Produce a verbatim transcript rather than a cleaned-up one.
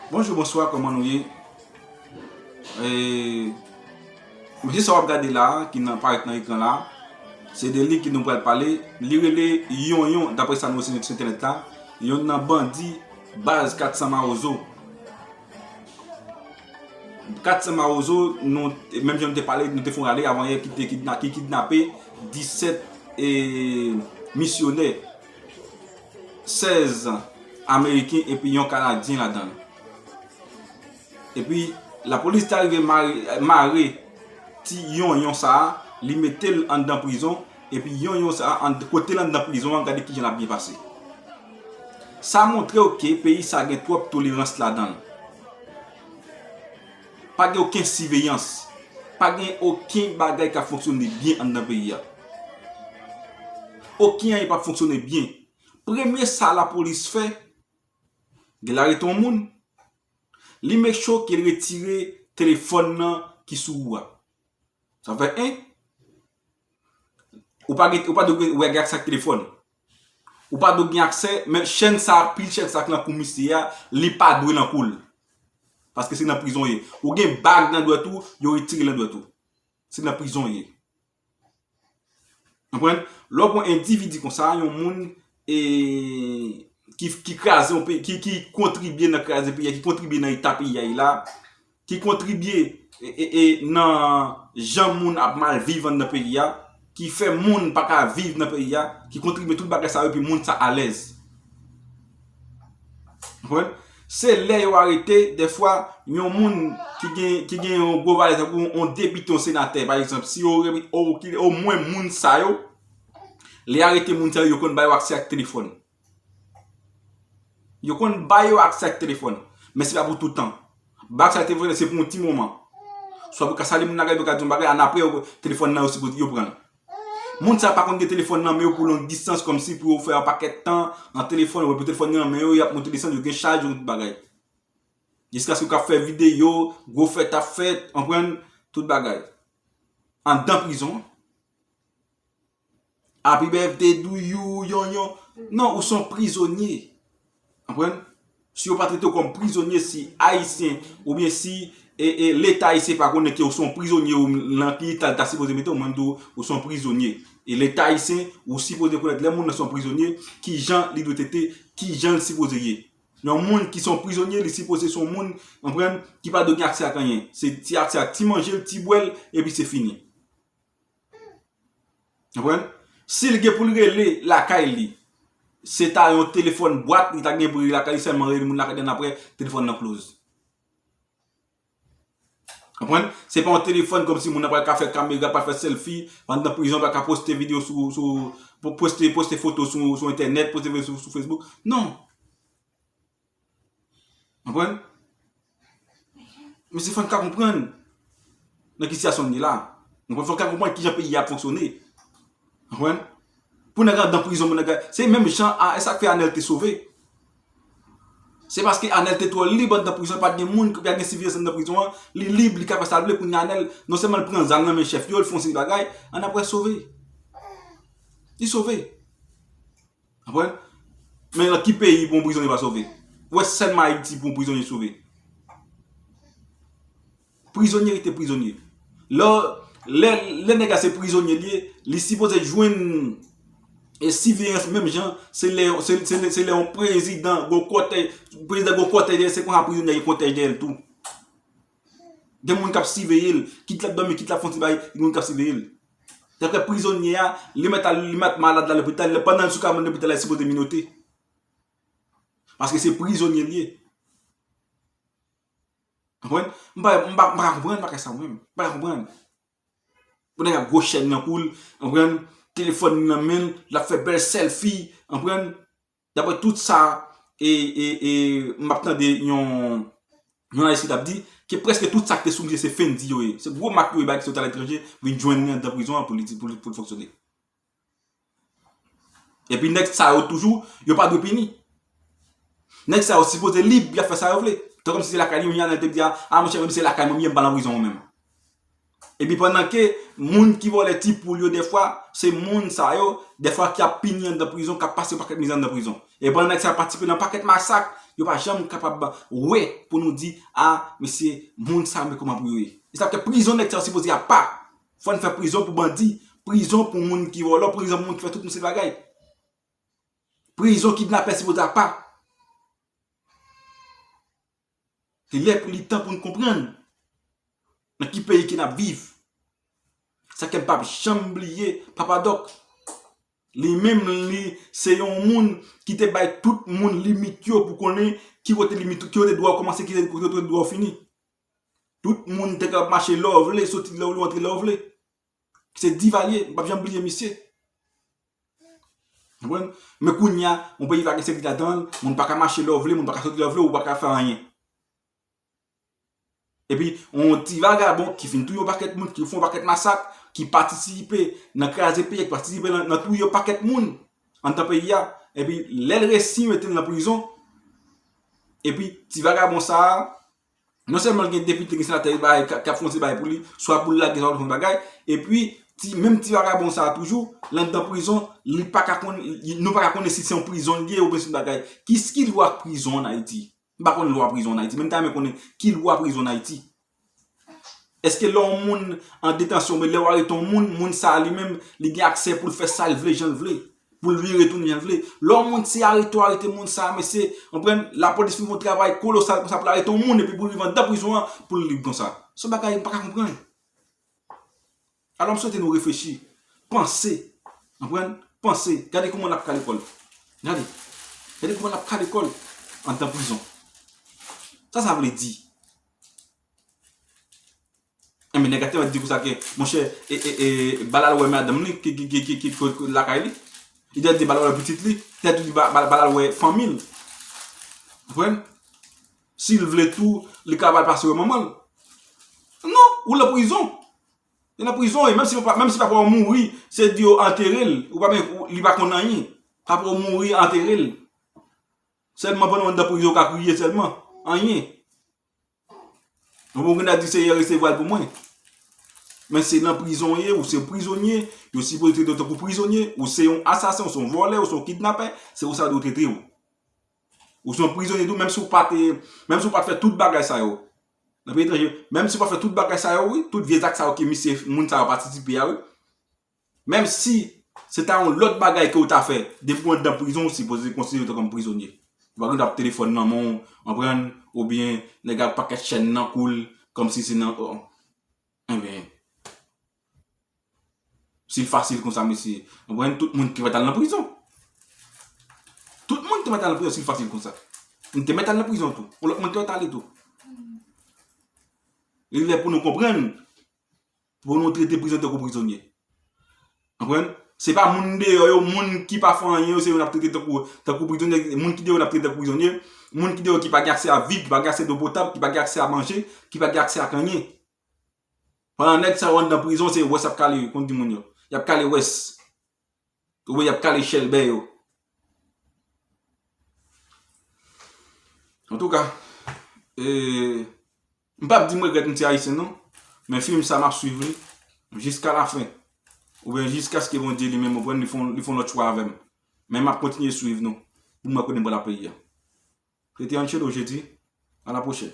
Bonjou, bonswa, kòman nou ye? E, mesye sa w ap gade la a, ki nan parèt nan ekran la a, se de li ke nou pral pale. Li rele Yonyon, daprè sa nou wè sou entènèt la, yonn nan bandi baz Kat San Mawozo. Kat San Mawozo, nou, menm jan nou te pale, nou te fè yon rale avan yè ki te kidna-, ki kidnape disèt, e, misyonè, sèz ameriken epi yon kanadyen ladan l. Epi, lapolis te arive mare, mare ti Yonyon sa a, li mete l anndan prizon, epi Yonyon sa a, an-, kote l anndan prizon an, gade kijan l ap byen pase. Sa montre w ke peyi sa gen twòp tolerans ladan l. Pa gen okenn siveyans. Pa gen okenn bagay k ap fonksyone byen anndan peyi a. Okenn anyen p ap fonksyone byen. Premye sa lapolis fè, gen la rete yon moun, li make sure ke l retire telefòn nan ki sou ou a. Sa fè en, ou pa gen, ou pa dwe gen, ou gen aksè ak telefòn. Ou pa dwe gen aksè, men chèn sa, pil chèn sa k nan kou misye a, li pa dwe nan kou l. Paske se nan prizon ye. Ou gen bag nan dwèt ou, yo retire l nan dwèt ou. Se nan prizon ye. Konprann? Lè w pran endividi konsa, yon moun, e, ki, ki kraze yon peyi, ki, ki kontribye nan kraze peyi a, ki kontribye nan eta peyi a ye la, ki kontribye, e, e, e, nan jan moun ap mal viv anndan peyi a, ki fè moun pa ka viv nan peyi a, ki kontribye tout bagay sa yo, epi moun sa alèz. Konprann? Se lè yo arete, dèfwa, yon moun ki gen, ki gen yon gwo valè, tankou yon depite, yon senatè, pa egzanp, si yo re-, o-, ki-, omwen moun sa yo, lè y arete moun sa yo, yo konn ba yo aksè ak telefòn. Yo konn ba yo aksè ak telefòn. Men se pa pou tout tan. Ba aksè ak telefòn, se pou yon ti moman. Swa pou ka salye moun nan, pou ka di yon bagay, annapre, yo, telefòn nan, yo sipoze, yo pran l. Moun sa pa konn gen telefòn nan men yo pou long distans, kòmsi pou yo fè yon pakèt tan nan telefòn, yo pou telefòn nan men yo, y ap monte desann, yo gen chaj, yo tout bagay. Jiskaske yo ka fè videyo, gwo fèt ap fèt, konprann, tout bagay. Anndan prizon. Happy birthday to you, Yonyon. Non, ou se yon prizonye. Konprann? Si yo pa trete w kòm prizonye, si Ayisyen, oubyen si, e, e, Leta ayisyen pa konnen ke w se yon prizonye, ou nan ki eta l ta sipoze mete w, mwen m di w, ou se yon prizonye. E Leta ayisyen, ou sipoze konèt lè moun nan se yon prizonye, ki jan li dwe trete, ki jan l sipoze ye. Yon moun ki se yon prizonye, li sipoze se yon moun, konprann, ki pa dwe gen aksè ak anyen. Se ti aksè ak ti manje l, ti bwè l, epi se fini. Konprann? Si l gen pou l rele lakay li, se ta yon telefòn bwat, li ta gen pou l rele lakay li, sèlman rele moun lakay li, annapre, telefòn nan close. Konprann? Se pa yon telefòn kòmsi moun nan pral ka fè kamera, pral fè selfie, anndan prizon, pral ka poste videyo sou, sou, po-, poste, poste foto sou, sou entènèt, poste videyo sou, sou Facebook. Non. Konprann? Mesye, fò n ka konprann nan ki sitiyasyon n ye la. Konprann? Fò n ka konprann kijan peyi a ap fonksyone. Konprann? Pou nèg anndan prizon, pou nèg, se menm jan a, e sa k fè Anèl te sove. Se paske Anèl te twò lib anndan prizon, pa t gen moun, pa t gen siveyans anndan prizon an, li lib, li ka fè sa l vle, kounye a Anèl, non sèlman l pran zam nan men chèf yo, l fè yon seri bagay, annapre sove. Li sove. Konprann? Men nan ki peyi pou yon prizonye pa sove? Ou wè sèlman Ayiti pou yon prizonye sove? Prizonye rete prizonye. Lè, lè, lè nèg la se prizonye li ye, li sipoze jwenn, e, siveyans menm jan, se lè, se, se, se lè yon prezidan gon kòtèj, prezidan gon kòtèj, se konsa prizonye gen kòtèj dèyè l tou. Gen moun k ap siveye l, kit l ap dòmi, kit l ap fè yon ti bagay, gen moun k ap siveye l. Tankou prizonye a, li mèt al, li mèt malad la lopital, lè pandan l sou kay moun lopital la, li sipoze minote. Paske se prizonye l ye. Konprann? M pa, m pa, m pa ka konprann bagay sa mwen menm. M pa ka konprann. Pou nèg ap gwo chèn nan kou l, konprann? Telefòn li nan men l, l ap fè bèl selfie, konprann? Daprè tout sa, e, e, e, m ap tande yon, yon jounalis ki t ap di, ke prèske tout sa k te sou misye se Fendi yo ye. Se gwo mak yo ye, bay ki sot aletranje, vin jwenn li anndan prizon an pou li, pou li, pou l fonksyone. Epi nèg sa yo toujou, yo pa dwe pini. Nèg sa yo sipoze lib, y ap fè sa yo vle. Tan kòmsi se lakay li, yon Anèl te di a, a monchè, menm si se lakay mwen m ye, m pa nan prizon mwen menm. Epi pandan ke moun ki vòlè ti poul yo dèfwa, se moun sa yo, dèfwa ki ap pini anndan prizon, k ap pase yon pakèt mizè anndan prizon. E pandan nèg sa yo patisipe nan pakèt masak, Yo pa janm kapab wè pou nou di, a, mesye, moun sa, men kòman pou yo ye. E sa fè prizon nèg sa yo sipoze apa. Fò n fè prizon pou bandi, prizon pou moun ki vòlò, prizon pou moun ki fè tout moun se bagay. Prizon kidnapè sipoze apa. Li lè pou li tan pou n konprann nan ki peyi ke n ap viv. Sa ke m p ap janm bliye, Papa Dòk. Li menm, li se yon moun ki te bay tout moun limit yo pou konnen ki kote limit, ki kote dwa w kòmanse, ki kote dwa w fini. Tout moun te ka mache lè w vle, soti lè w vle, antre lè w vle. Se Divalye, m p ap janm bliye misye. Konprann? Men kounye a, yon peyi pa gen sekirite ladan l, moun pa ka mache lè w vle, moun pa ka soti lè w vle, ou pa ka fè anyen. Epi, yon ti vagabon ki fin touye yon pakèt moun, ki fè yon pakèt masak, ki patisipe nan kraze peyi a, ki patisipe nan, nan touye yon pakèt moun anndan peyi a. Epi, lè l resi mete l nan prizon, epi ti vagabon sa a, non sèlman l gen depite, gen senatè, bay, k ap, k ap fè yon ti bagay pou li, swa pou l lage, swa pou l fè yon bagay, epi ti, menm ti vagabon sa a toujou, l anndan prizon, li pa ka konn, li, nou pa ka konnen si se yon prizon l ye oubyen se yon bagay. Kis ki lwa prizon ann Ayiti? M pa konn lwa prizon ann Ayiti, men m ta renmen konnen ki lwa prizon ann Ayiti. Èske lè yon moun an detansyon, men lè w arete yon moun, moun sa a li menm, li gen aksè pou l fè sa l vle, jan l vle, pou l vire tounen jan l vle? Lè yon moun se arete w arete moun sa a, mesye, konprann, lapolis fin fè yon travay kolosal konsa pou l arete yon moun, epi pou l rive anndan prizon an, pou l lib konsa. Se yon bagay m pa ka konprann. Alò, m swete nou reflechi, panse, konprann, panse. Gade kòman l ap ka lekòl. Gade. Gade kòman l ap ka lekòl anndan prizon. Sa sa vle di? Enben, nèg la te di konsa ke, monchè, e, e, e, ba l al wè madanm li ki, ki, ki, ki, ki, ki lakay li. Li te di ba l al wè pitit li. Li te di ba, ba, ba l al wè fanmi l. Konprann? Si l vle tou, li ka ba l pase wè manman l. Non, ou nan prizon. Li nan prizon, e menm si pa, menm si papa w mouri, se di yo antere l. Ou pa men, ou, li pa konn anyen. Papa w mouri, antere l. Sèlman pandan w anndan prizon, ou ka kriye sèlman. Anyen. Ou gen dwa di, Seyè, resevwa l pou mwen. Men se nan prizon w ye, ou se prizonye, yo sipoze trete w tankou prizonye, ou se yon asasen, ou se yon vòlè, ou se yon kidnapè, se konsa yo dwe trete w. Ou se yon prizonye tou, menm si w pa te, menm si w pa t fè tout bagay sa yo. Nan peyi etranje, menm si w pa t fè tout bagay sa yo, wi, tout vye zak sa yo ke misye, moun sa yo patisipe a, wi. Menm si se ta yon lòt bagay ke w ta fè, depi w anndan prizon, w sipoze konsidere w tankou prizonye. Ou pa gen dwa ap telefòn nan men w, konprann, oubyen nèg ap pakèt chèn nan kou l, kòmsi se nan, oh, oh. Enben, si l fasil konsa, mesye, konprann, tout moun te mèt al nan prizon. Tout moun te mèt al nan prizon si l fasil konsa. M te mèt al nan prizon tou. Yon lòt moun te mèt ale tou. Li lè pou nou konprann, pou nou trete prizon tankou prizonye. Konprann? Se pa moun deyò yo, moun ki pa fè anyen yo, se yo n ap trete tankou, tankou prizonye, moun ki deyò n ap trete tankou prizonye, moun ki deyò ki pa gen aksè a vi, ki pa gen aksè dlo potab, ki pa gen aksè a manje, ki pa gen aksè ak anyen. Pandan nèg sa yo anndan prizon, se wès y ap kale, konn di moun yo. Y ap kale wès. Ou wè, y ap kale chèlbè yo. Antouka, e, m p ap di m regrèt m se ayisyen non, men fim sa m ap swiv li jiska lafen. Oubyen jiskaske Bondye li menm, ou konprann, li fè yon, li fè yon lòt chwa avè m. Men m ap kontinye swiv nou pou m wè kote m pral ap peyi a. Se te Angelo, je di, à la prochaine.